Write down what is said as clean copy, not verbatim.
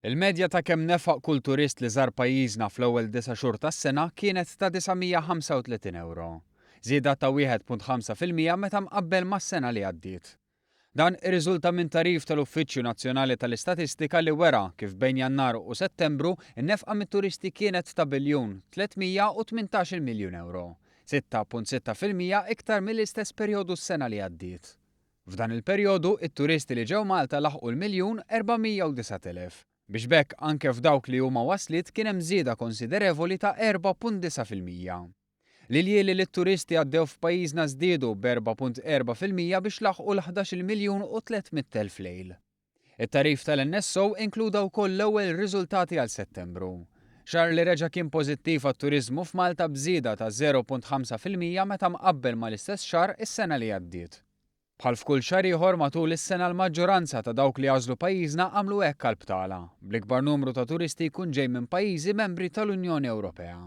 Il-medja ta' kemm nefaq kull turist li żar pajjiżna fl-ewwel disa' xhur tas-sena kienet ta' 935 ewro, żieda ta' 1.5% meta mqabbel mas-sena li għaddiet. Dan irriżulta minn tagħrif tal-Uffiċċju Nazzjonali tal-Istatistika li wera kif bejn Jannar u Settembru n-nefqa mit-turisti kienet ta' biljun 318-il miljun ewro, 6.6% iktar mill-istess perjodu s-sena li għaddiet. F'dan il-perjodu, it-turisti li ġew Malta laħqu l-miljun 409,000, biex b'hekk anke f'dawk li huma wasliet kien hemm żieda konsiderevoli ta' 4.9%. L-iljieli li t-turisti għaddew f'pajjiżna żdiedu b'4.4% biex laħqu l-ħdax-il miljun u 300,000 lejl. It-tagħrif tal-NSO inkluda wkoll l-ewwel riżultati għal Settembru. Xahar li reġa' kien pożittiv għat-turiżmu f'Malta b'żieda ta' 0.5% meta mqabbel mal-istess xahar is-sena li għaddiet. Bħal f'kull xahar ieħor matul is-sena l-maġġoranza ta' dawk li għażlu pajjiżna għamlu hekk għal btala, bl-ikbar numru ta' turisti jkun ġej minn pajjiżi membri tal-Unjoni Ewropea.